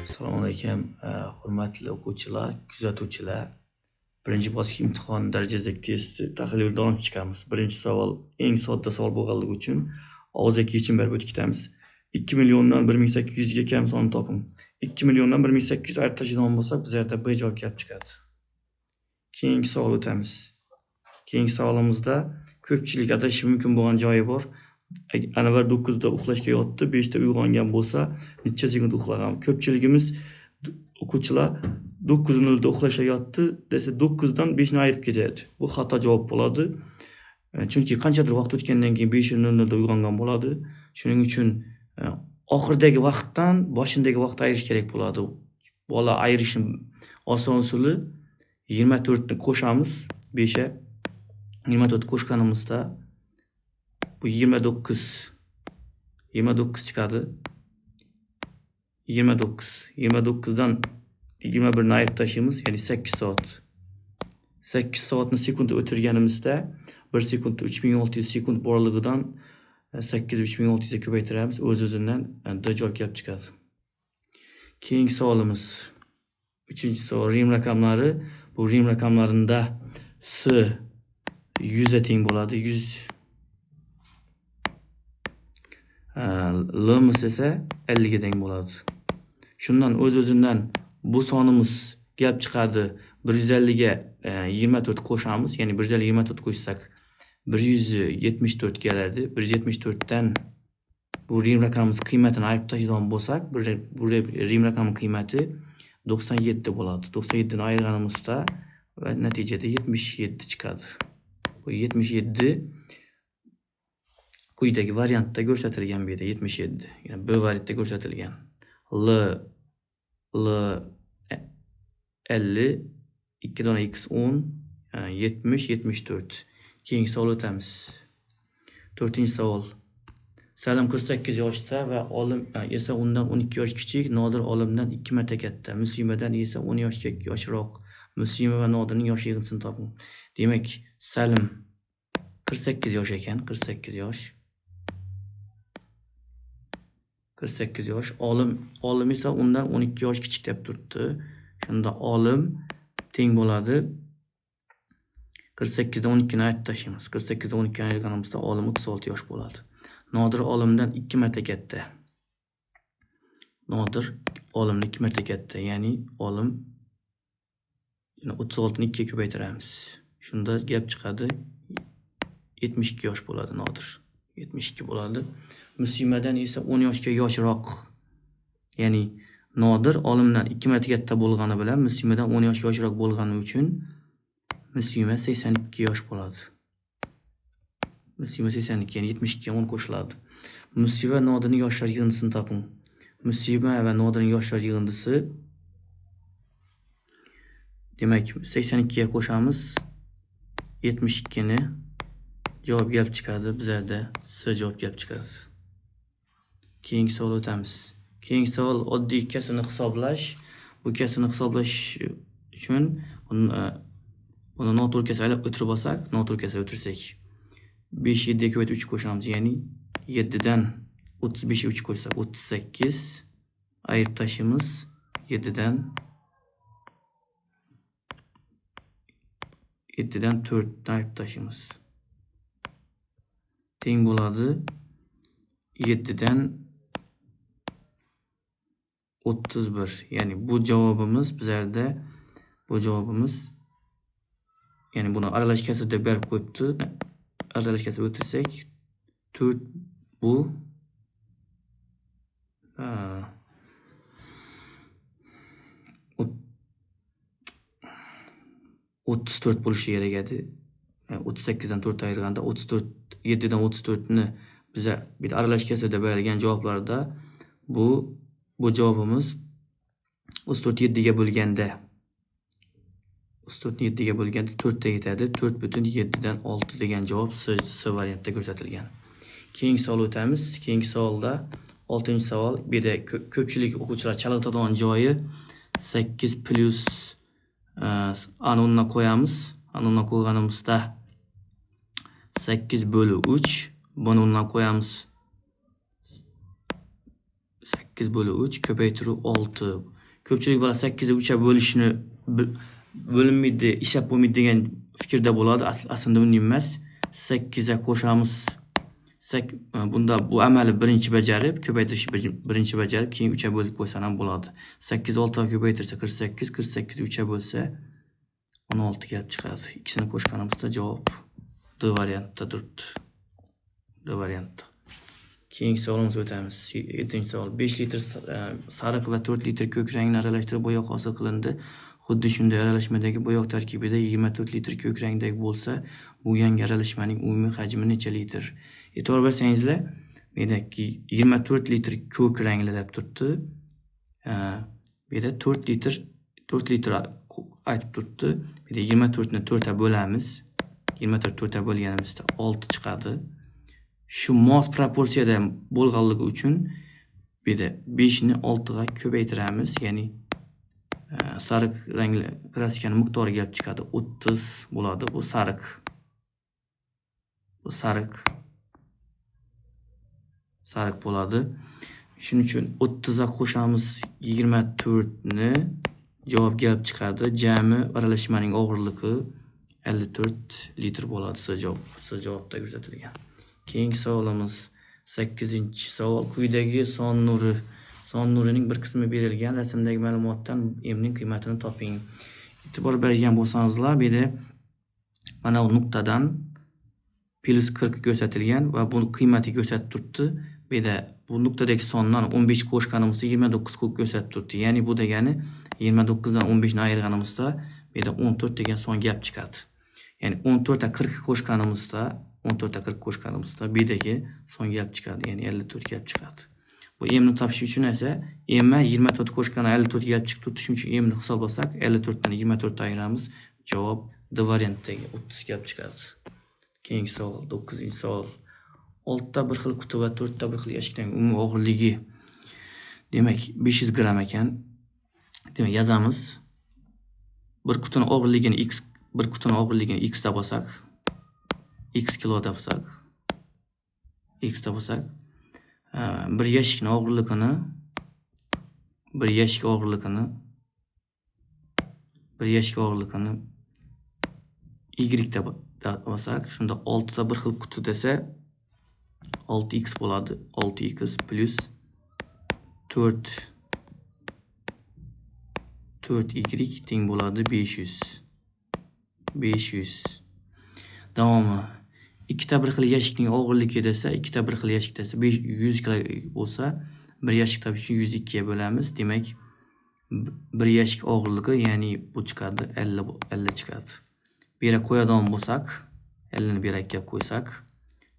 Assalomu alaykum, hurmatli o'quvchilar, kuzatuvchilar. Birinchi bosqich imtihon darajasidagi testni tahlil davom chiqamiz. Birinchi savol eng sodda savol bo'lganligi uchun og'zaki yechim berib o'tib ketamiz. 2 milliondan 1800 ga kam sonni toping. 2 milliondan 1800 ayirib tashlaydigan bo'lsak, bizlarda B javob kelib chiqadi. Keyingi savol o'tamiz. Keyingi savolimizda ko'pchilik adashishi mumkin bo'lgan joyi bor. Anvar 9 da uxlashga yotdi, 5 da uyg'ongan bo'lsa, necha sekund uxlagan? Ko'pchiligimiz o'quvchilar 9:00 da uxlashga yotdi desa 9 dan 5 ni ayirib ketadi. Bu xato javob bo'ladi. Chunki qanchadir vaqt o'tgandan keyin 5:00 da uyg'ongan bo'ladi. Shuning uchun oxiridagi vaqtdan boshindagi vaqtni ayirish kerak bo'ladi. Bola ayirishning oson usuli 24 ni qo'shamiz 5 ga. 24 qo'shganimizda bu 29 chiqadi. 29 dan 21 ni ayirib tashlaymiz, ya'ni 8 soat. 8 soatni sekundda o'tirganimizda 1 sekundda 3600 sekund borligidan 8 3600 ga ko'paytiramiz, o'z-o'zidan D javob kelib chiqadi. Keyingi savolimiz, 3-savol Rim raqamlari. Bu Rim raqamlarida S 100 ga teng bo'ladi. 100 L'miz esa 50 ga teng bo'ladi. Shundan o'z-o'zidan bu sonimiz kelib chiqadi. 150 ga 24 qo'shamiz, ya'ni 150 24 qo'shsak 174 keladi. 174 dan bu Rim raqamimiz qiymatini ayirib tashlaydigan bo'lsak, bu Rim raqami qiymati 97 bo'ladi. 97 ni ayirganimizda va natijada 77 chiqadi. Bu 77 quyidagi variantda ko'rsatilgan bu yerda 77. Ya'ni B variantda ko'rsatilgan. L L 50 2 dona x 10 70 74. Keyingi savol o'tamiz. 4-savol. Salim 48 yoshda va olim esa undan 12 yosh kichik, Nodir olimdan 2 marta katta, Musimadan esa 10 yoshga yoshroq. Musima va Nodirning yosh yig'indisini toping. Demak, Salim 48 yosh ekan, 48 yosh. 48 yosh. Olim esa undan 12 yosh kichik deb turibdi. Shunda olim teng bo'ladi. 48 dan 12 ni ayirib tashlaymiz. 48 dan 12 ni ayirganimizda olim 36 yosh bo'ladi. Nodir olimdan 2 marta katta. Nodir olimdan 2 marta katta, ya'ni olim 36 ni 2 ga ko'paytiramiz. Shunda gap chiqadi 72 yosh bo'ladi Nodir. 72 bo'ladi. Musimadan esa 10 yoshga yoshroq. Ya'ni Nodir olimdan 2 marta katta bo'lgani bilan Musimadan 10 yoshga yoshroq bo'lgani uchun Musima 82 yosh bo'ladi. Musima 82, ya'ni 72 ga 10 qo'shiladi. Musiba va Nodirning yoshlar yig'indisini toping. Musiba va Nodirning yoshlar yig'indisi, demak 82 ga qo'shamiz 72 ni, javob kelib chiqadi. Bizlarda S javob kelib chiqadi. Keyingi savol o'tamiz. Keyingi savol oddiy kasrni hisoblash. Bu kasrni hisoblash uchun uni noto'g'ri kasr aylab o'tirib olsak, noto'g'ri kasr o'tirsak 5 7 ga ko'paytirib 3 qo'shamiz, ya'ni 7 dan 35 ga 3 qo'shsak 38 ayirib tashlaymiz 7 dan 4 ni ayirib tashlaymiz. Teng bo'ladi 7 dan 31. Ya'ni bu javobimiz bizlarda, bu javobimiz, ya'ni buni aralash kasr deb berib qo'yibdi. Aralash kasr o'tirsak 4 bu 34 bo'lishi kerak edi. 38 dan 4 ayirganda 34, 7 dan 34 ni biza bir aralash kasrda berilgan javoblarda bu javobimiz 34 7 ga bo'lganda 34 ni 7 ga bo'lganda 4 ta yetadi. 4.7 dan 6 degan javob S variantda ko'rsatilgan. Keyingi savol o'tamiz. Keyingi savolda 6-savol. Bu yerda ko'pchilik o'quvchilar chalg'itadigan joyi 8 plus ana undan qo'yamiz. Ana undan qo'yganimizda 8 bölü 3. Buni undan qo'yamiz. 8 bölü 3 ko'paytiruv 6. Ko'pchilik bola 8 ga 3 ga bo'lishni bo'linmaydi, ishlab bo'lmaydi degan fikrda bo'ladi. Aslida unday emas. 8 ga qo'shamiz. Bunda bu amali birinchi bajarib, ko'paytirishni birinchi bajarib, keyin 3 ga bo'lib qo'ysan ham bo'ladi. 8 6 ga ko'paytirsa 48, 48 3 ga bo'lsa 16 kelib chiqadi. Ikkisini qo'shganimizda javob D variantda turibdi. D variantda. Keyingi savolimizga o'tamiz. 7-savol. 5 litr sariq va 4 litr ko'k rangni aralashtirib bo'yoq hosil qilindi. Xuddi shunday aralashmadagi bo'yoq tarkibida 24 litr ko'k rangdagi bo'lsa, bu yangi aralashmaning umumiy hajmi necha litr? E'tibor bersangizlar, bu yerda 24 litr ko'k rangli deb turibdi. Bu yerda 4 litr, 4 litr aytib turibdi. Bu yerda 24 ni 4 ga bo'lamiz. 24 4 ga bo'lganimizda 6 chiqadi. Shu mos proporsiyada bo'lganligi uchun bu yerda 5 ni 6 ga ko'paytiramiz, ya'ni sariq rangli kraskaning miqdori kelib chiqadi 30 bo'ladi. Bu sariq. Bu sariq. Sariq bo'ladi. Shuning uchun 30 ga qo'shamiz 24 ni, javob kelib chiqadi. Jami aralashmaning og'irligi 54 litr bo'ladi. C javobda ko'rsatilgan. Keyingi savolimiz 8-savol. Quyidagi son nurining bir qismi berilgan rasmdagi ma'lumotdan m ning qiymatini toping. E'tibor bergan bo'lsangizlar, bu yerda mana bu nuqtadan plus 40 ko'rsatilgan va bu qiymati ko'rsatib turibdi. Bu yerda bu nuqtadagi sondan 15 qo'shganimizda 29 ko'rsatib turibdi. Ya'ni bu degani 29 dan 15 ni ayirganimizda bu yerda 14 degan son kelib chiqadi. Ya'ni 14 ta 40 qo'shganimizda 14 ta 40 qo'shganimizda bu yerdagi son kelib chiqadi, ya'ni 54 kelib chiqadi. Bu m ni topish uchun esa m ga 24 qo'shganda 54 kelib chiqib turibdi. Shuning uchun m ni hisoblasak 54 dan 24 ni ayiramiz. Javob D variantdagi 30 kelib chiqadi. Keyingi savol, 9-savol. 6 ta bir xil quti va 4 ta bir xil yashikning umumiy og'irligi demak 500 gramm ekan. Demak yozamiz. Bir qutini og'irligini x, bir qutini og'irligini x deb olsak, x kilo deb olsak, x deb olsak, bir yashikning og'irligini, bir yashik og'irligini, bir yashik og'irligini y deb olsak, shunda 6 ta bir xil quti desa 6x bo'ladi. 6x plus 4y teng bo'ladi 500. 500. Davomi. Ikkita bir xil yashikning og'irligi desa, ikkita bir xil yashik desa 100 kilo bo'lsa, bir yashik topish uchun 102 ga bo'lamiz. Demak, bir yashik og'irligi, ya'ni bu chiqadi 50 chiqadi. Bu yerga qo'yadigan bo'lsak, 50 ni bu yerga qo'ysak,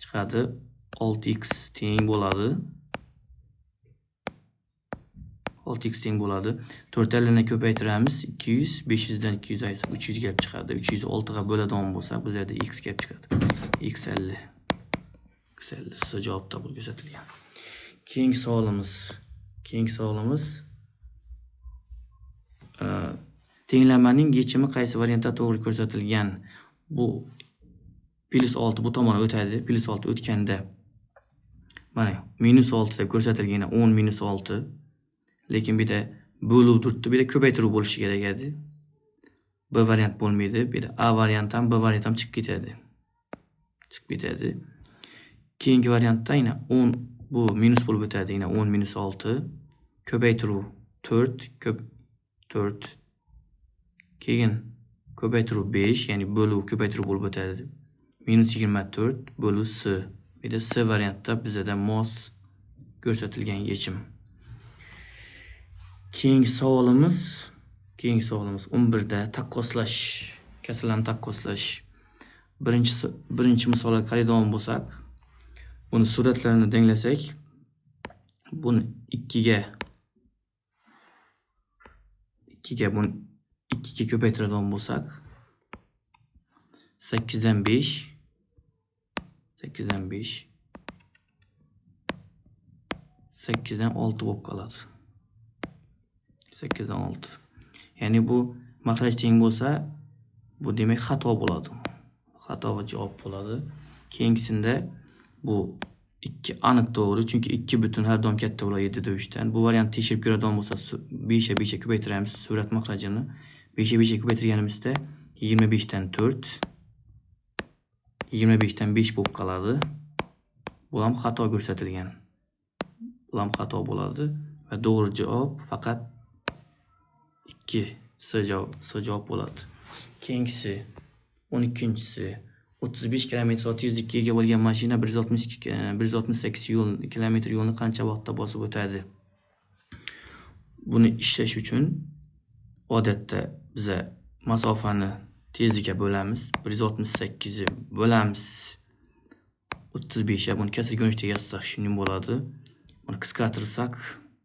chiqadi 6x teng bo'ladi. 6x teng bo'ladi. 4 50 ni ko'paytiramiz 200, 500 dan 200 ayirsak 300 kelib chiqadi. 306 ga bo'ladigan bo'lsak, bu yerda x kelib chiqadi. X 50. X 50 C javobda bu ko'rsatilgan. Keyingi savolimiz, tenglamaning yechimi qaysi variantda to'g'ri ko'rsatilgan? Bu plus 6 bu tomon o'tadi. Plus 6 o'tganda mana minus 6 deb ko'rsatilgan, 10 minus 6. Lekin bu yerda bo'luv turibdi, bu yerda ko'paytiruv bo'lishi kerak edi. B variant bo'lmaydi. Bu yerda A variant ham, B variant ham chiqib ketadi. Chiqib ketadi. Keyingi variantda yana 10 bu minus bo'lib o'tadi. Yana 10 minus 6 ko'paytiruv 4 ko'p 4 keyin ko'paytiruv 5, ya'ni bo'luv ko'paytiruv bo'lib o'tadi. Minus 24 bo'luv C. Bu yerda C variantda bizda mos ko'rsatilgan yechim. Keyingi savolimiz 11 da taqqoslash, kasallarni taqqoslash. Birinchi misolga qaraydigan bo'lsak, buni suratlarini denglasak, buni 2 ga buni 2 ga ko'paytiradigan bo'lsak, 8 dan 5 8 dan 5 8 dan 6 bo'lib qoladi. 8 dan 6. Ya'ni bu maxraj teng bo'lsa, bu demak xato bo'ladi. Xato va javob bo'ladi. Keyingisida bu 2 aniq to'g'ri, chunki 2 butun har doim katta bo'ladi 7 da 3 dan. Bu variant tekshirib ko'radigan bo'lsa, 5 ga 5 ga ko'paytiramiz surat mahrajini. 5 ga 5 ga ko'paytirganimizda 25 dan 4, 25 dan 5 bo'lib qoladi. Bu ham xato ko'rsatilgan. Bu ham xato bo'ladi va to'g'ri javob faqat 2 S javob bo'ladi. Keyingisi 12-si 35 km/soat tezlikka ega bo'lgan mashina 168 kilometr yo'lni qancha vaqtda bosib o'tadi? Buni ishlash uchun odatda biza masofani tezlikka bo'lamiz. 168 ni bo'lamiz 35 ga. Buni kasr ko'rinishda yozsak shuning bo'ladi. Buni qisqartirsak,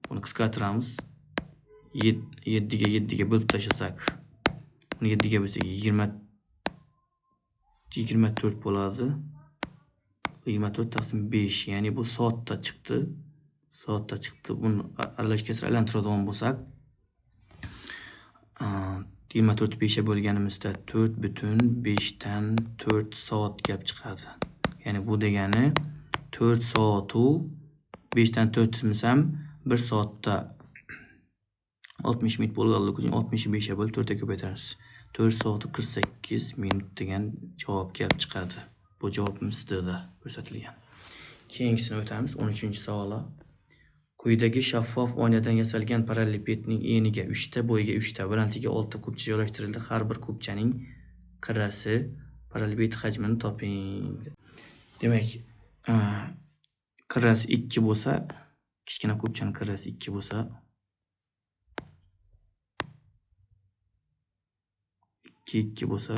buni qisqartiramiz. 7 ga 7 ga bo'lib tashlasak, buni 7 ga bo'lsak 24 bo'ladi. 24 taqsim 5, ya'ni bu soatda chiqdi. Soatda chiqdi. Buni aralash kasr aylantiradigan bo'lsak, 24 5 ga bo'lganimizda 4,5 dan 4 soat kelib chiqadi. Ya'ni bu degani 4 soatu 5 dan 4 desam 1 soatda 60 minut bo'lganligi uchun 65 ga bo'lib 4 ga ko'paytiramiz. 4 soat 48 minut degan javob kelib chiqadi. Bu javobimiz D da ko'rsatilgan. Keyingisini o'tamiz. 13-savol. Quyidagi shaffof oynadan yasalgan parallelepipedning eniga 3 ta, bo'yiga 3 ta, balandligiga 6 ta kubcha joylashtirildi. Har bir kubchaning qirrasi parallelepiped hajmini toping. Demak, qirrasi 2 bo'lsa, kichkina kubchaning qirrasi 2 bo'lsa, 2 bo'lsa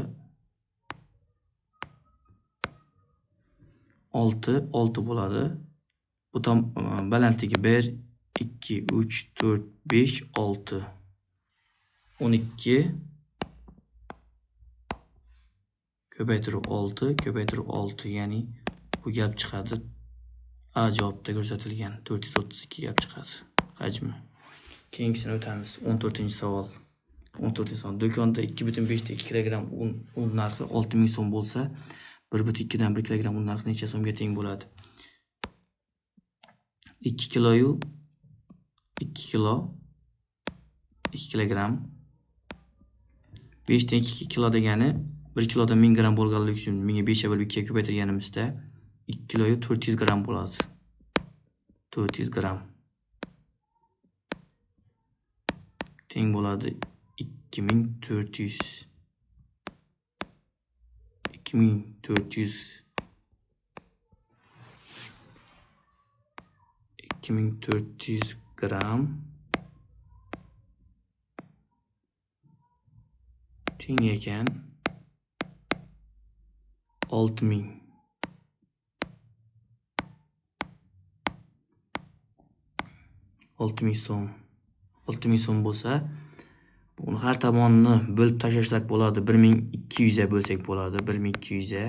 6 6 bo'ladi. Bu tam balandligi 1 2 3 4 5 6 12 ko'paytirib 6 ko'paytirib 6, ya'ni bu gap chiqadi. A javobda ko'rsatilgan 432 gap chiqadi hajmi. Keyingisini o'tamiz. 14-savol. 14-savol. Do'konda 2,5 kilogram un narxi 6000 so'm bo'lsa, 1,2 dan 1 kilogram un narxi necha so'mga teng bo'ladi? 2 kiloyu 2 kilo 2 kilogram 5 dan 2 kilo degani 1 kiloda 1000 gram bo'lganligi uchun 1000 ga 5 ga bo'lib 2 ga ko'paytirganimizda 2 kiloyu 400 gram bo'ladi. 400 gram teng bo'ladi 2400 2400 gram teng ekan 6000. 6000 so'm. 6000 so'm bo'lsa, buni har tomonini bo'lib tashlasak bo'ladi. 1200 ga bo'lsak bo'ladi. 1200 ga.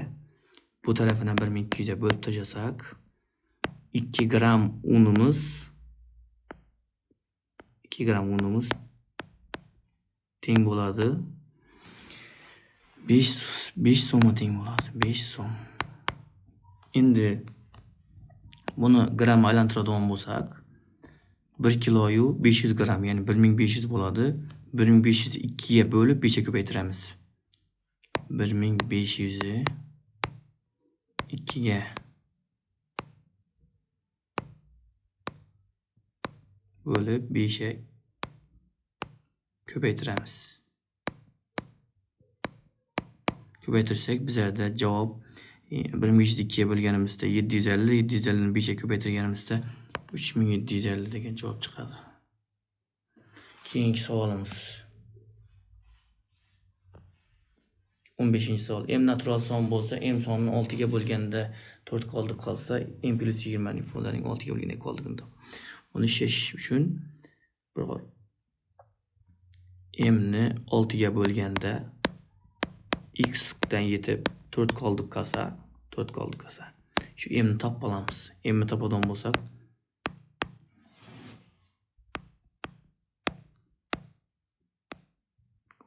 Bu tarafini 1200 ga bo'lib tashlasak, 2 gram unimiz 2 gram unimiz teng bo'ladi 5 so'mga teng bo'ladi. 5 so'm. Endi buni gramga aylantiradigan bo'lsak, 1 kiloyu 500 gram, ya'ni 1500 bo'ladi. 1500 2 ga bo'lib 5 ga ko'paytiramiz. 1500 ni 2 ga bo'lib 5 ga ko'paytiramiz. Ko'paytirsak bizlarda javob 1502 ga bo'lganimizda 750, 750 ni 5 ga ko'paytirganimizda 3750 degan javob chiqadi. Keyingi savolimiz 15-savol. M natural son bo'lsa, m sonini 6 ga bo'lganda 4 qoldiq qolsa, m plus 20 ning fonlarining 6 ga bo'lganda qoldig'ini top. Buni ishlash uchun bir m ni 6 ga bo'lganda x dan yetib 4 qoldiq qolsa, 4 qoldiq qolsa, shu m ni topib olamiz. M ni topadigan bo'lsak,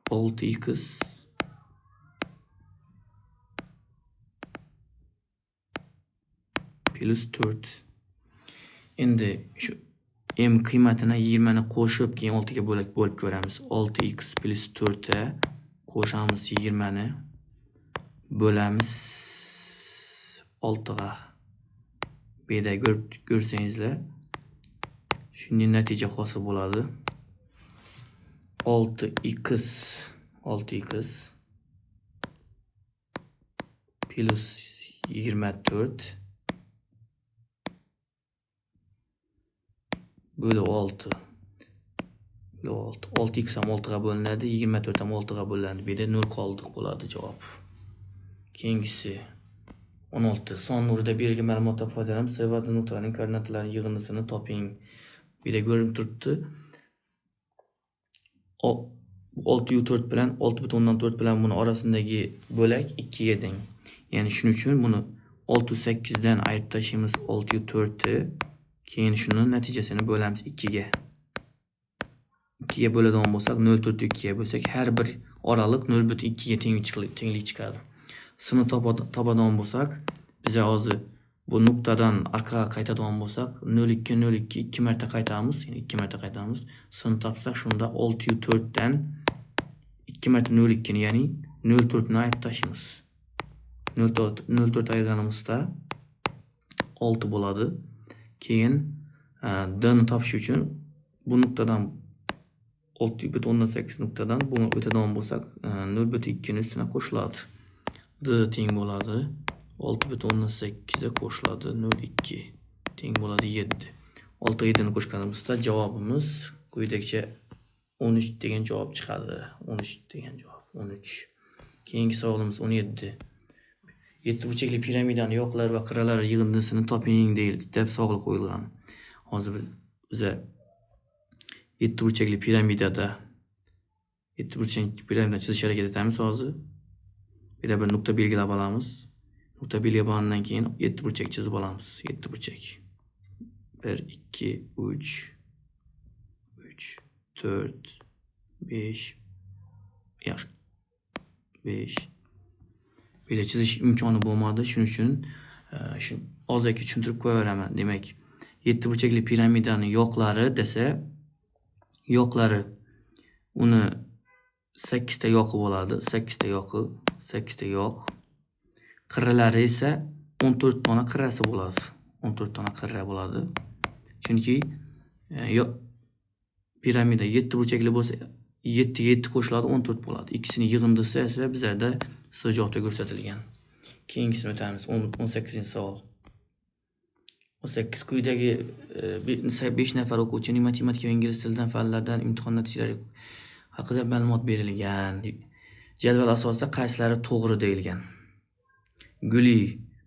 6x plus 4. Endi shu m qiymatini 20 ni qo'shib, keyin 6 ga bo'lib ko'ramiz. 6x plus 4 ga qo'shamiz 20 ni, bo'lamiz 6 ga. Bu yerda ko'rsangizlar, shunday natija hosil bo'ladi. 6x plus 24 bölü 6. Bölü 6. 6x ham 6 ga bo'linadi, 24 ham 6 ga bo'linadi. Bu yerda 0 qoldiq bo'ladi javob. Keyingisi 16. Son nurida berilgan ma'lumotdan foydalanib, C va D nuqtalarining koordinatalarining yig'indisini toping. Bu yerda ko'rinib turibdi. 6.4 bilan 6.4 bilan buni orasindagi bo'lak 2 ga teng. Ya'ni shuning uchun buni 6.8 dan ayirib tashlaymiz 6.4 ni, keyin shuni natijasini bo'lamiz 2 ga. 2 ga bo'ladigan bo'lsak 0.4 2 ga bo'lsak, har bir oraliq 0.2 ga tenglik chiqadi. S ni topadigan bo'lsak, biz hozir bu nuqtadan orqaga qaytadigan bo'lsak 0.2 0.2 2 marta qaytamiz, ya'ni 2 marta qaytamiz. S ni topsak shunda 6.4 dan 2 marta 0.2 ni, ya'ni 0.4 ni ayirib tashlaymiz. 0.4 ayirganimizda 6 bo'ladi. Keyin D ni topish uchun bu nuqtadan 6.8 nuqtadan buni o'tadigan bo'lsak 0.2 ni ustuna qo'shiladi. D teng bo'ladi 6.8 ga qo'shiladi 0.2 teng bo'ladi 7. 6 7 ni qo'shganimizda javobimiz quyidagicha 13 degan javob chiqadi. 13 degan javob 13. Keyingi savolimiz 17. 7 burchakli piramidani yoqlar va qirralari yig'indisini toping deb savol qo'yilgan. Hozir biza 7 burchakli piramidada 7 burchakli piramidani chizishga harakat etamiz hozir. Bu yerda bir nuqta belgilab olamiz. Nuqta belgilab olgandan keyin 7 burchak chizib olamiz. 7 burchak. 1 2 3 3 4 5 yaxshi 5. Bu yerda chizish imkoni bo'lmadi. Shuning uchun shu ozaki tushuntirib qo'yaveraman. Demak, 7 burchakli piramidani yoqlari desa, yoqlari uni 8 ta yoqi bo'ladi. 8 ta yoqi, 8 ta yoq. Qirralari esa 14 dona qirrasi bo'ladi. 14 dona qirra bo'ladi. Chunki piramida 7 burchakli bo'lsa, 7 ga 7 qo'shiladi, 14 bo'ladi. Ikkisini yig'indisi esa bizlarda C javobda ko'rsatilgan. Keyingisini o'tamiz. 18-savol. 18. Quyidagi 5 nafar o'quvchining matematika va ingliz tilidan fanlardan imtihon natijalari haqida ma'lumot berilgan. Jadval asosida qaysilari to'g'ri deyilgan. Guli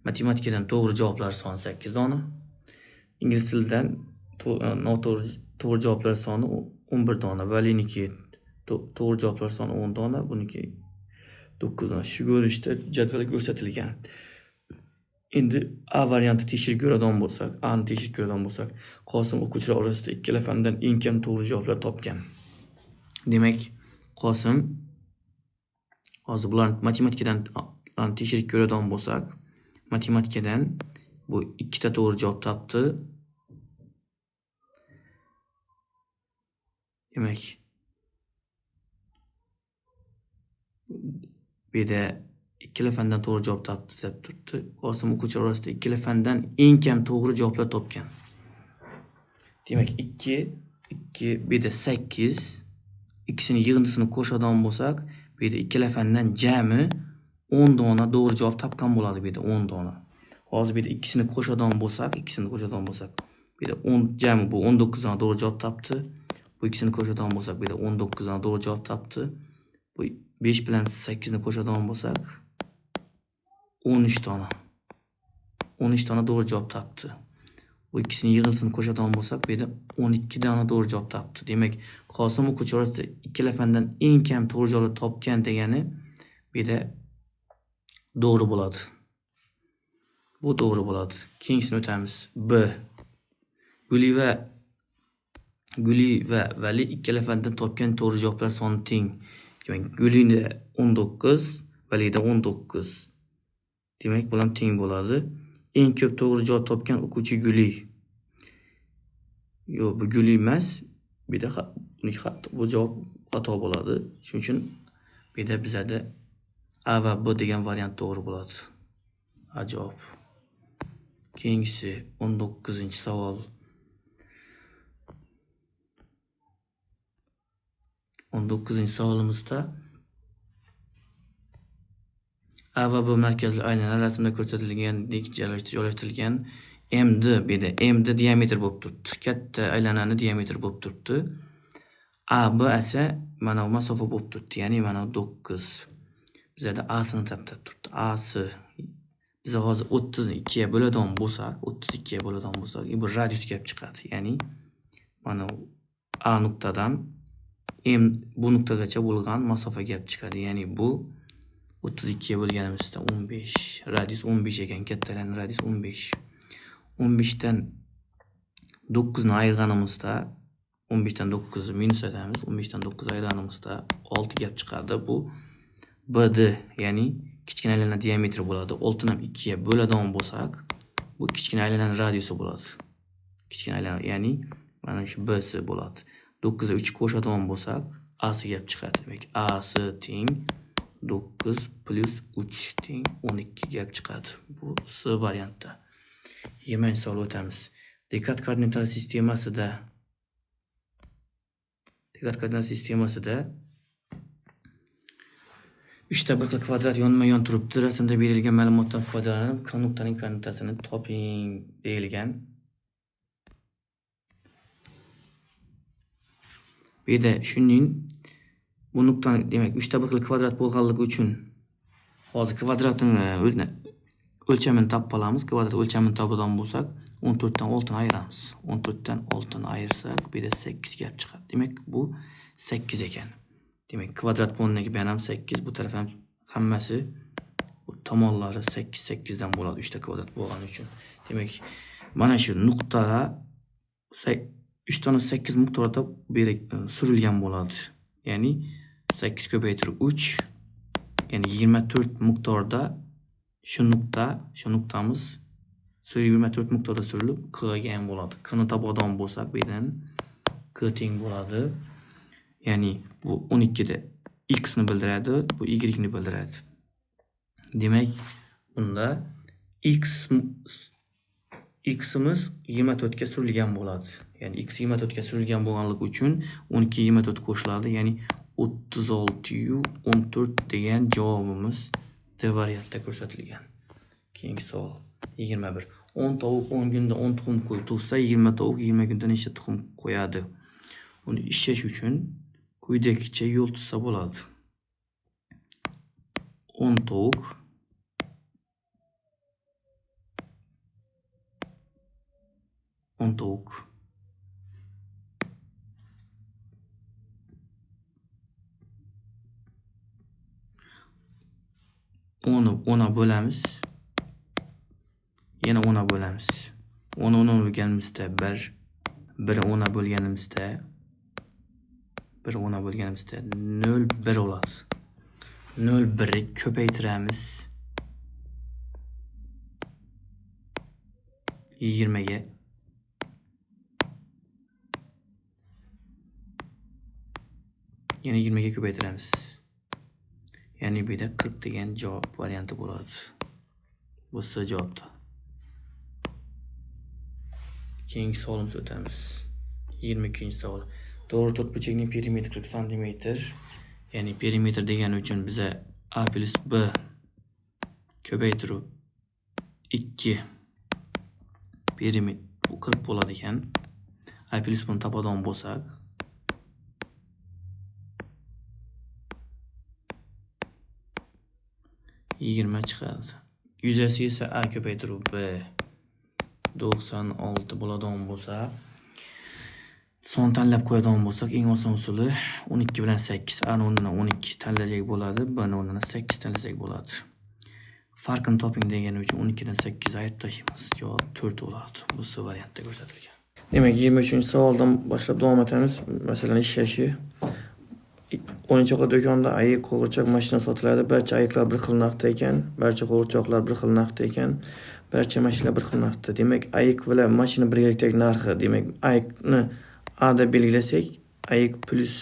matematikadan to'g'ri javoblar soni 8 dona. Ingliz tilidan noto'g'ri to'g'ri javoblar soni 11 dona. Valiniki to'g'ri javoblar soni 10 dona, buniki 9 dona. Shu ko'rinishda jadval ko'rsatilgan. Endi A varianti tekshirib ko'radigan bo'lsak, A ni tekshirib ko'radigan bo'lsak, Qosim o'quvchilar orasida ikkala fandan eng kam to'g'ri javoblar topgan. Demak, Qosim hozir bular matematikadan tekshirib ko'radigan bo'lsak, matematikadan bu 2 ta to'g'ri javob topdi. Demak, bu yerda ikkala fandan to'g'ri javob topdi deb turibdi. Qosim o'quvchilar orasida ikkala fandan eng kam to'g'ri javoblar topgan. Demak, 2 2 bu yerda 8, ikkisini yig'indisini qo'shadigan bo'lsak, bu yerda ikkala fandan jami 10 dona to'g'ri javob topgan bo'ladi bu yerda 10 dona. Hozir bu yerda ikkisini qo'shadigan bo'lsak, bu yerda 10 jami bu 19 dona to'g'ri javob topdi. Bu ikkisini qo'shadigan bo'lsak, bu yerda 19 dona to'g'ri javob topdi. Bu 5 bilan 8 ni qo'shadigan bo'lsak, 13 dona. 13 dona to'g'ri javob topdi. Bu ikkisini yig'indisini qo'shadigan bo'lsak, bu yerda 12 dona to'g'ri javob topdi. Demak, Qosim o'quvchi orasida ikkala fandan eng kam to'g'ri javob topgan degani bu yerda to'g'ri bo'ladi. Bu to'g'ri bo'ladi. Keyingisini o'tamiz. B. Guli va Vali ikkala fandan topgan to'g'ri javoblar soni teng. Demak, Gulida 19, Valida 19. Demak, bular teng bo'ladi. Eng ko'p to'g'ri javob topgan o'quvchi Guli. Yo'q, bu Guli emas. Bu yerda bu javob xato bo'ladi. Shuning uchun bu yerda bizada A va B degan variant to'g'ri bo'ladi. A javob. Keyingisi 19-savol. 19-savolimizda A va B markazli aylana rasmda ko'rsatilgandek joylashtirilgan MD bu yerda MD diametr bo'lib turibdi. Katta aylanani diametr bo'lib turibdi. AB esa mana bu masofa bo'lib turibdi. Ya'ni mana 9. Bizada A sini topib turibdi. AC biz hozir 32 ga bo'ladigan bo'lsak, 32 ga bo'ladigan bo'lsak, bu radius kelib chiqadi. Ya'ni mana A nuqtadan M bu nuqtagacha bo'lgan masofa kelib chiqadi. Ya'ni bu 32 ga bo'lganimizda 15, radius 15 ekan, kattalarning radius 15. 15 dan 9 ni ayirganimizda 15 dan 9 ni minus etamiz. 15 dan 9 ayirganimizda 6 kelib chiqadi. Bu BD, ya'ni kichkina aylana diametri bo'ladi. 6 ni ham 2 ga bo'ladigan bo'lsak, bu kichkina aylana radiusi bo'ladi. Kichkina aylana, ya'ni mana shu BC bo'ladi. 9 ga 3 qo'shadigan bo'lsak, AC kelib chiqadi. Demak, AC teng 9 plus 3 teng 12 kelib chiqadi. Bu C variantda. 20-savol o'tamiz. Dekat koordinatar sistemasida 3 ta bir xil kvadrat yonma-yon turibdi. Rasmda berilgan ma'lumotdan foydalanib, K nuqtaning koordinatasini toping deyilgan. Bu yerda shuning bu nuqtani, demak, 3 ta bir xil kvadrat bo'lganligi uchun hozir kvadratning o'lchamini topib olamiz. Kvadrat o'lchamini topadigan bo'lsak, 14 dan 6 ni ayiramiz. 14 dan 6 ni ayirsak, bu yerda 8 kelib chiqadi. Demak, bu 8 ekan. Demak, kvadrat bo'lgandan keyin ham 8, bu taraf ham hammasi bu tomonlari 8 8 dan bo'ladi 3 ta kvadrat bo'lgani uchun. Demak, mana shu nuqtaga 3 ta 8 miqdorda surilgan bo'ladi. Ya'ni 8 ko'paytirib 3, ya'ni 24 miqdorda shu nuqta, shu nuqtamiz 24 miqdorda surilib K ga ham bo'ladi. K ni topadigan bo'lsak, bu yerdan K teng bo'ladi. Ya'ni bu 12 da x ni bildiradi, bu y ni bildiradi. Demak, bunda ximiz 24 ga surilgan bo'ladi. Ya'ni x 24 ga surilgan bo'lganligi uchun 12 24 qo'shiladi. Ya'ni 36 14 degan javobimiz D variantda ko'rsatilgan. Keyingi savol 21. 10 tovuq 10 kunda 10 tuxum tug'sa, 20 tovuq 20 kunda nechta tuxum qo'yadi? Uni ishlash uchun quyidagicha yo'l tutsa bo'ladi. 10 tovuq 10 tovuq 10'u 10'a bo'lamiz. Yana 10'a bo'lamiz. 10'u 10'a bo'lganimizda 1, 1'i 10'a bo'lganimizda 1 10'a bo'lganimizda 0,1 bo'ladi. 0,1'i ko'paytiramiz 20 ga. Yana 20 ga ko'paytiramiz. Ya'ni bu yerda 40 degan javob varianti bo'ladi. Bu C javobda. Keyingi savolimizga o'tamiz. 22-savol. To'g'ri to'rtburchakning perimetri 40 sm. Ya'ni perimetr degani uchun biza A plus B ko'paytirib 2 perimetr bu 40 bo'ladi ekan. A plus buni topadigan bo'lsak, 20 chiqadi. Yuzasi esa A ko'paytirib B 96 bo'ladigan bo'lsa, son tanlab qo'yadigan bo'lsak, eng oson usuli 12 bilan 8, A ni o'rnina 12 tanlasak bo'ladi, B ni o'rnina 8 tanlasak bo'ladi. Farqini toping degani uchun 12 dan 8 ayirib tashlaymiz. Javob 4 bo'ladi. Bu C variantda ko'rsatilgan. Demak, 23-savoldan boshlab davom etamiz. Masalan, ishlashi. O'yinchoqlar do'konida ayiq, qo'g'irchoq, mashina sotiladi. Barcha ayiqlar bir xil narxda ekan, barcha qo'g'irchoqlar bir xil narxda ekan. Barcha mashinalar bir xil narxda. Demak, ayiq bilan mashina birgalikdagi narxi, demak, ayiqni A deb belgilasak, ayiq plus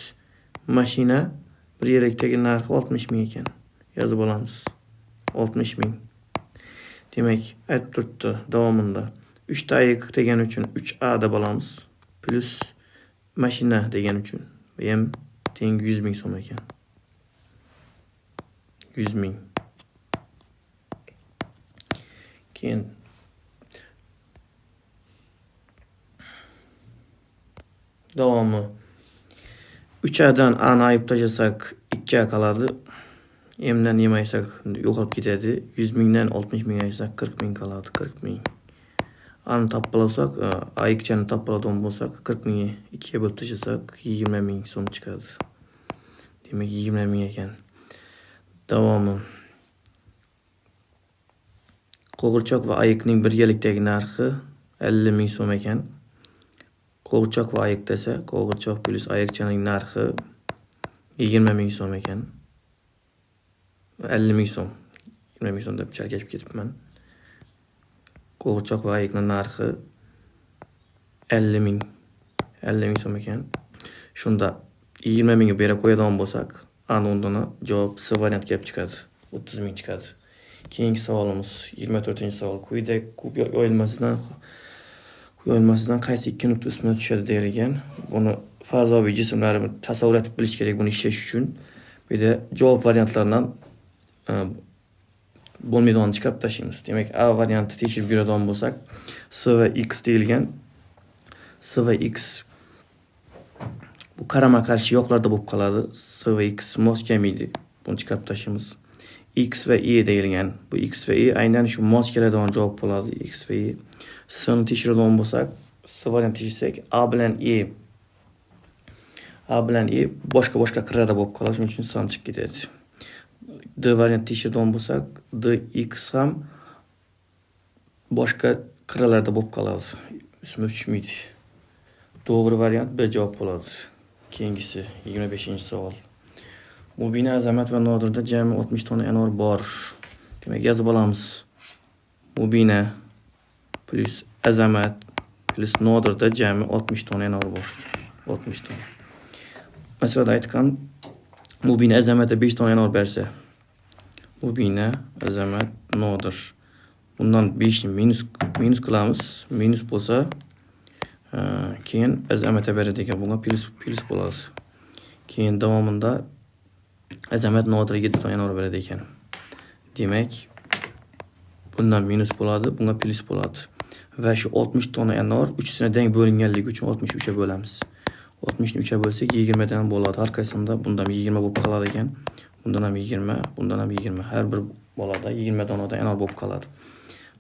mashina birgalikdagi narxi 60 ming ekan. Yozib olamiz. 60 ming. Demak, aytib turibdi davomida 3 ta ayiq degani uchun 3A deb olamiz. Plus mashina degani uchun M teng 100 ming so'm ekan. 100 ming. Keyin davomi 3A dan A ni ayirib tashlasak 2A qoladi. M dan M ayirsak yo'qolib ketadi. 100 mingdan 60 ming ayirsak 40 ming qoladi. 40 ming. A ni topib olsak, ayiqchani topib oladigan bo'lsak, 40 mingni 2 ga bo'lib tashlasak 20 ming so'm chiqadi. Demak, 20 ming ekan. Davomi. Qo'g'irchoq va ayiqning birgalikdagi narxi 50 ming so'm ekan. Qo'g'irchoq va ayiq desa, qo'g'irchoq plus ayiqchaning narxi 20 ming so'm ekan. 50 ming so'm. 20 ming so'm deb chalkashib ketibman. Qo'g'irchoq va ayiqning narxi 50 ming. 50 ming so'm ekan. Shunda 20 mingga berib qo'yadigan bo'lsak, A ni o'rnina javob C variant kelib chiqadi. 30 ming chiqadi. Keyingi savolimiz 24-savol. Quyidagi kub yoyilmasidan qaysi ikki nuqta ustma tushadi deyilgan. Buni fazoviy jismlarni tasavvur etib bilish kerak buni ishlash uchun. Bu yerda javob variantlaridan bo'lmaydiganini chiqarib tashlaymiz. Demak, A varianti tekshirib ko'radigan bo'lsak, S va X deyilgan. S va X bu qarama-qarshi yoqlarda bo'lib qoladi. S va X mos kelmaydi. Buni chiqarib tashlaymiz. X va E deyilgan. Bu X va E aynan shu mos keladigan javob bo'ladi. X va E. S ni tekshiradigan bo'lsak, S variantini tekshirsak, A bilan E. A bilan E boshqa-boshqa qirrada bo'lib qoladi. Shuning uchun S ham chiqib ketadi. D variantini tekshiradigan bo'lsak, D X ham boshqa qirralarda bo'lib qoladi. Ismi tushmaydi. To'g'ri variant B javob bo'ladi. Keyingisi 25-savol. Mubina, Azamat va Nodirda jami 60 dona anor bor. Demak, yozib olamiz. Mubina plus Azamat plus Nodirda jami 60 dona anor bor. 60 dona. Masalada aytgan Mubina Azamatga 5 dona anor bersa, Mubina, Azamat, Nodir. Bundan 5 ni minus qilamiz. Minus bo'lsa, keyin Azamatga beradi ekan. Bunga plus bo'ladi. Keyin davomida Azamat Nodirga 7 dona anor beradi ekan. Demak, bundan minus bo'ladi, bunga plus bo'ladi. Va shu 60 dona anor uchisini teng bo'linganligi uchun 63 ga bo'lamiz. 60 ni 3 ga bo'lsak 20 dan bo'ladi. Har qaysisinda bundan 20 bo'lib qoladi ekan. Bundan ham 20, bundan ham 20. Har bir bolada 20 donadan anor bo'lib qoladi.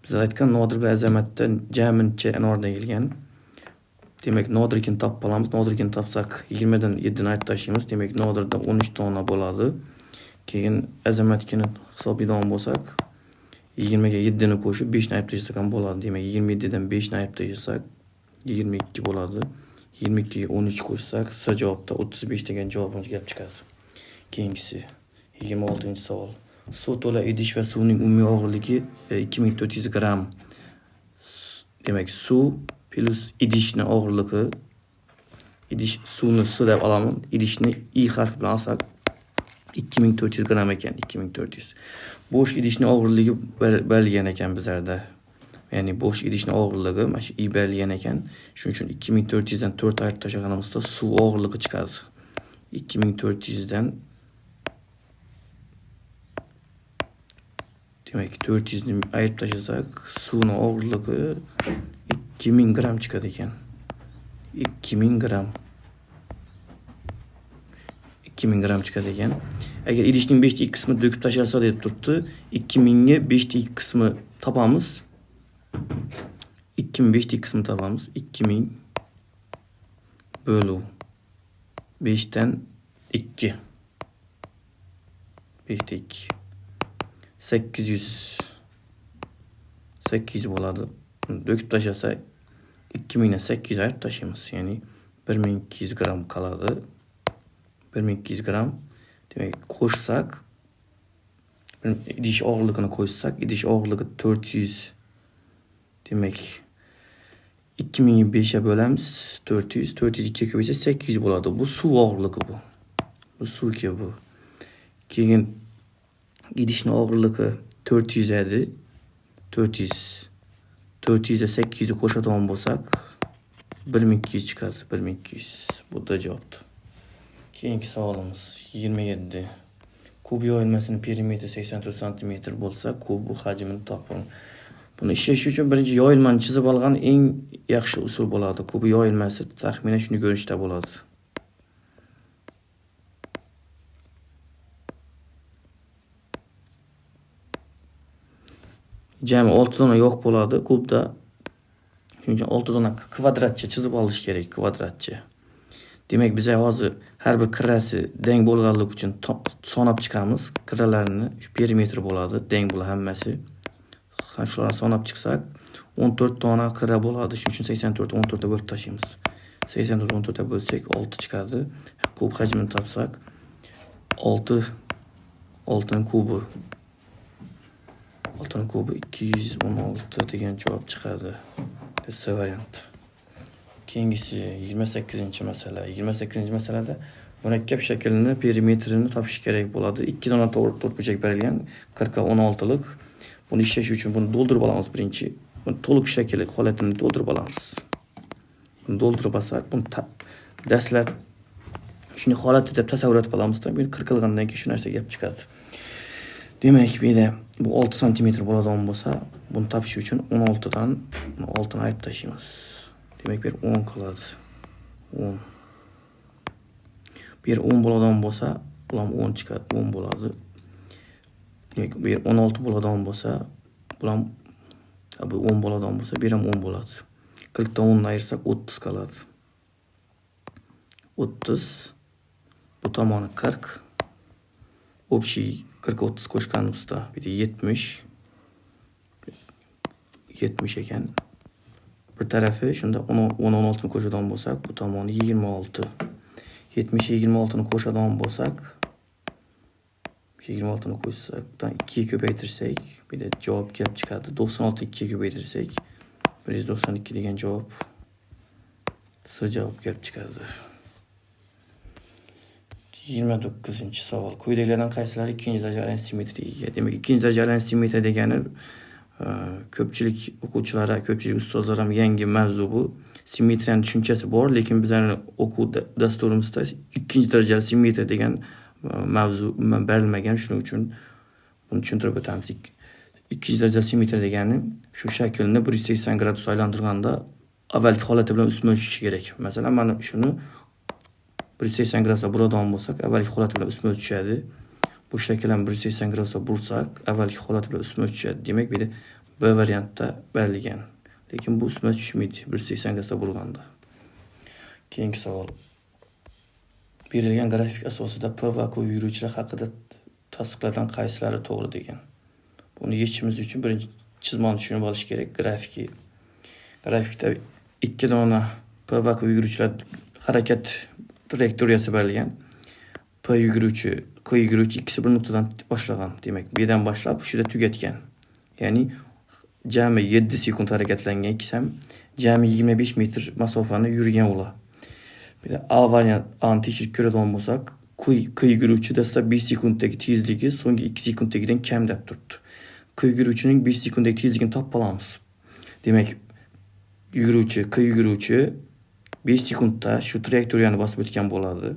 Biz aytgan Nodir va Azamatdan jamincha anor deyilgan. Demak, Nodirnikini topib olamiz. Nodirnikini topsak 20 dan 7 ni aytib tashlaymiz. Demak, Nodirda 13 dona bo'ladi. Keyin Azamatnikini hisoblaydigan bo'lsak, 20 ga 7 ni qo'shib 5 ni aytib tashlasak ham bo'ladi. Demak, 27 dan 5 ni aytib tashlasak 22 bo'ladi. 22 ga 13 qo'shsak, S javobda 35 degan javobimiz kelib chiqadi. Keyingisi 26-savol. Suv to'la idish va suvning umumiy og'irligi 2400 gramm. Demak, suv plus idishning og'irligi, idish suvni S deb olaman, idishni I harfi bilan olsak 2400 gramm ekan, 2400. Bo'sh idishning og'irligi berilgan ekan bizlarda. Ya'ni bo'sh idishning og'irligi mana shu I berilgan ekan. Shuning uchun 2400 dan 4 ayirib tashlaganimizda suv og'irligi chiqadi. 2400 dan demak 400 ni ayirib tashlasak, suvning og'irligi 2000 gramm chiqadi ekan. 2000 gramm. 2000 gramm chiqadi ekan. Agar idishning 5 ta 2 qismi to'kib tashlasa deb turibdi, 2000 ga 5 ta 2 qismi topamiz. 2000 5 ta 2 qismi topamiz. 2000 bo'luv 5 dan 2. 5 ta 2. 800. 800 bo'ladi. To'kib tashlasa 2000 dan 800 ayirib tashlaymiz. Ya'ni 1200 gramm qoladi. 1200 gramm. Demak, qo'shsak, idish og'irligini qo'shsak, idish og'irligi 400 Demak, 2000 5 ga bo'lamiz, 400, 400 2 ga ko'paysa 800 bo'ladi. Bu suv og'irligi bu. Bu suvga bu. Keyin idishning og'irligi 400 edi. 400. 400 ga 800 qo'shadigan bo'lsak, 1200 chiqadi. 1200. Bu da javobdir. Keyingi savolimiz 27. Kub yoyilmasining perimetri 84 santimetr bo'lsa, kub hajmini toping. Buni ishlash uchun birinchi yoyilmani chizib olgan eng yaxshi usul bo'ladi. Kub yoyilmasi taxminan shuni ko'rinishda bo'ladi. Jami 6 dona yo'q bo'ladi kubda. Shuning uchun 6 dona kvadratcha chizib olish kerak, kvadratcha. Demak, biz hozir har bir qirrasi deng bo'lganligi uchun sanab chiqamiz. Qirralarni shu perimetr bo'ladi, deng bular hammasi. Shularni sanab chiqsak, 14 dona qirra bo'ladi. Shuning uchun 84 14 ta bo'lib tashlaymiz. 84 14 ta bo'lsak 6 chiqadi. Kub hajmini topsak 6 6ning kubi. 6ning kubi 216 degan javob chiqadi. S variant. Keyingisi 28-masala. 28-masalada murakkab shaklni perimetrini topish kerak bo'ladi. 2 dona to'rtburchak berilgan, 40 ga 16lik. Buni ishlash uchun buni to'ldirib olamiz birinchi. Buni to'liq shakli holatini to'ldirib olamiz. Buni to'ldirib olsak, buni dastlab shuni holati deb tasavvur etib olamizda, buni qirqilgandan keyin shu narsa kelib chiqadi. Demak, bu yerda bu 6 santimetr bo'ladigan bo'lsa, buni topish uchun 16 dan 6 ni ayirib tashlaymiz. Demak, bu yer 10 qiladi. 10. Bu yer 10 bo'ladigan bo'lsa, bu ham 10 chiqadi, 10 bo'ladi. Demak, bu yer 16 bo'ladigan bo'lsa, bu ham bu 10 bo'ladigan bo'lsa, bu yer ham 10 bo'ladi. 40 dan 10 ni ayirsak 30 qoladi. 30 bu tomoni 40. Общий 40 30 qo'shganimizda bir 70 70 ekan. Bir tarafi shunda 10 16 ni qo'shadigan bo'lsak, bu tomoni 26. 70 26 ni qo'shadigan bo'lsak, 26 ni qo'shsak, 2 ga ko'paytirsak, bu yerda javob kelib chiqadi. 96 2 ga ko'paytirsak, 192 degan javob S javob kelib chiqadi. 29-savol. Quyidagilardan qaysilari ikkinchi darajali simmetriyaga ega? Demak, ikkinchi darajali simmetriya degani ko'pchilik o'quvchilar, ko'pchilik ustozlar ham yangi mavzu bu. Simmetriyaning tushunchasi bor, lekin bizning o'quv dasturimizda ikkinchi darajali simmetriya degan mavzu berilmagan. Shuning uchun buni tushuntirib o'tamiz. Ikkinchi darajali simmetriya degani shu shaklni 180 gradus aylantirganda avvalgi holati bilan ustma tushishi kerak. Masalan, mana shuni 180 gradusga buradigan bo'lsak, avvalgi holati bilan ustma tushadi. Bu shakl ham 180 gradusga bursak, avvalgi holati bilan ustma tushadi. Demak, bu yerda B variantda berilgan. Lekin bu ustma tushmaydi 180 gradusga burganda. Keyingi savol. Berilgan grafik asosida P va Q yuruvchilar haqida tasdiqlardan qaysilari to'g'ri degan. Buni yechishimiz uchun birinchi chizmani tushunib olish kerak. Grafiki. Grafikda 2 dona P va Q yuruvchilar harakat trayektoriyasi berilgan. P yuguruvchi, Q yuguruvchi ikkisi bir nuqtadan boshlagan. Demak, bu yerdan boshlab shu yerda tugatgan. Ya'ni jami 7 sekund harakatlangan ikkisi ham jami 25 metr masofani yurgan ular. Bir de A variant A'ni tekshirib ko'radigan bo'lsak, Q yuguruvchi dastlab 5 sekunddagi tezligi so'nggi 2 sekunddagidan kam deb turibdi. Q yuguruvchining 5 sekunddagi tezligini topib olamiz. Demak, yuguruvchi Q yuguruvchi 5 sekundda shu trayektoriyani bosib o'tgan bo'ladi.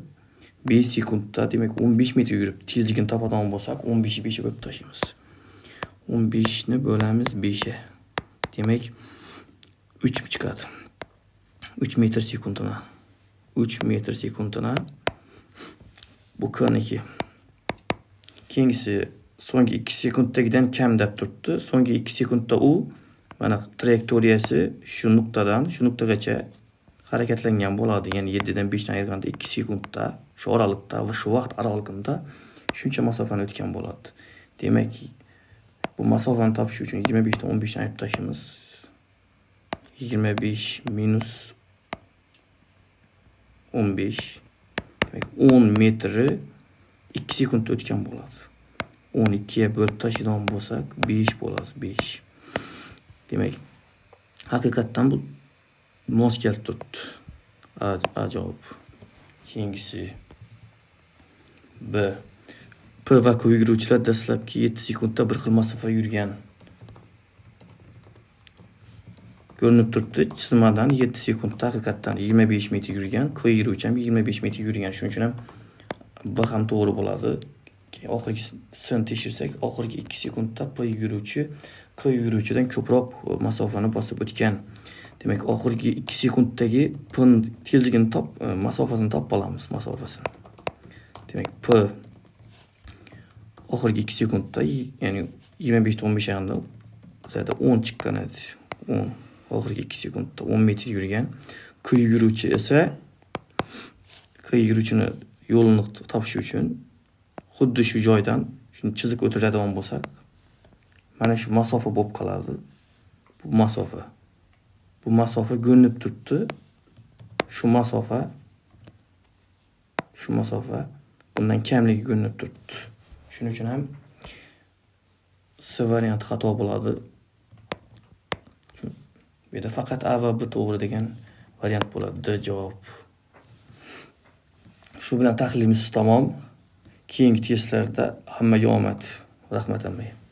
5 sekundda demak 15 metr yurib tezligini topadigan bo'lsak, 15 ni 5 ga bo'lib tashlaymiz. 15 ni bo'lamiz 5 ga. Demak, 3 chiqadi. 3 metr sekundina. 3 metr sekundina bu K-niki. Keyingisi so'nggi 2 sekunddagidan kam deb turibdi. So'nggi 2 sekundda u mana trayektoriyasi shu nuqtadan shu nuqtagacha harakatlangan bo'ladi. Ya'ni 7 dan 5 dan ayirganda 2 sekundda shu oraliqda va shu vaqt oralig'ida shuncha masofani o'tgan bo'ladi. Demak, bu masofani topish uchun 25 dan 15 dan ayirib tashlaymiz. 25 minus 15, demak 10 metri 2 sekundda o'tgan bo'ladi. 12 ga bo'lib tashlaydigan bo'lsak 5 bo'ladi, 5. Demak, Haqiqatdan bu mos kelib turibdi. A javob. Keyingisi B. P va Q yuguruvchilar dastlabki 7 sekundda bir xil masofa yurgan. Ko'rinib turibdi, chizmadan 7 sekundda haqiqatdan 25 metr yurgan, Q yuguruvchi ham 25 metr yurgan. Shuning uchun ham B ham to'g'ri bo'ladi. Keyin oxirgisini tekshirsak, oxirgi 2 sekundda P yuguruvchi Q yuguruvchidan ko'proq masofani bosib o'tgan. Demak, oxirgi 2 sekunddagi P tezligini masofasini topib olamiz, masofasini. Demak, P oxirgi 2 sekundda, ya'ni 25 ta 15 yaqinda bizada 10 chiqqan edi. 10 oxirgi 2 sekundda 10 metr yurgan. Q yuguruvchi esa Q yuguruvchini yo'lini topish uchun xuddi shu joydan shuni chiziq o'tiradigan bo'lsak, mana shu masofa bo'lib qoladi. Bu masofa. Bu masofa ko'rinib turibdi. Shu masofa bundan kamligi ko'rinib turibdi. Shuning uchun ham C varianti xato bo'ladi. Bu yerda faqat A va B to'g'ri degan variant bo'ladi. D javob. Shu bilan tahlilimiz tamom. Keyingi testlarda hammaga omad. Rahmat hammaga.